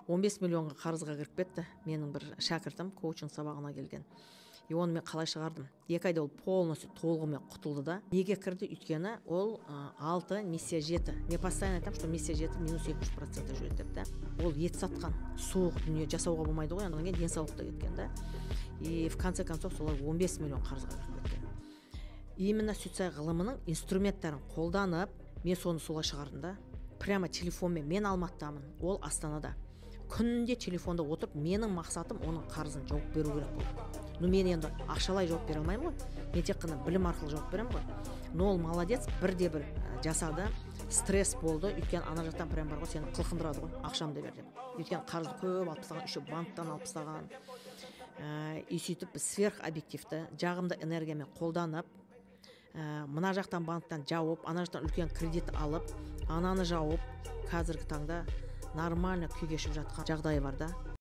15 миллионға қарызға кіріп кетті менің бір шәкіртім, коучинг сабағына келген. И оны мен қалай шығардым? 2 айда ол полностью, толығымен құтылды да. Неге кірді? Өйткені ол алты, миссия жеті. Мен постоянно айтамын, что миссия жеті минус 200% жүреді деп та. Ол ет сатқан, суық дүние жасауға болмайды ғой. Одан кейін денсаулық та кеткен да. И в конце концов солар 15 миллион қарызға кіріп кеткен. Именно Сюцай ғылымының инструменттарын қолданып, мен соны солай шығардым да. Прямо телефонмен, мен Алматыдамын, ол Астанада, күнде телефонда отырып, менің мақсатым оның қарызын жауып беру керек болды. Ну, мен енді ақшалай жауап бере алмаймын ғой, мен тек қана білім арқылы жауап беремін ғой. Но ол молодец, бірде бір жасады. Стресс болды, өйткені ана жақтан прям бар ғой, сені қылқындырады ғой, ақшамды бер деп. Өйткені қарызды көп алып тастаған, еще банктан алып тастаған. И сөйтіп біз сверхобъективті жағымды энергиямен қолданып, мына жақтан банктан жауып, ана жақтан үлкен кредит алып, ананы жауып, қазіргі таңда нормально күй кешіп жатқан жағдайы бар да.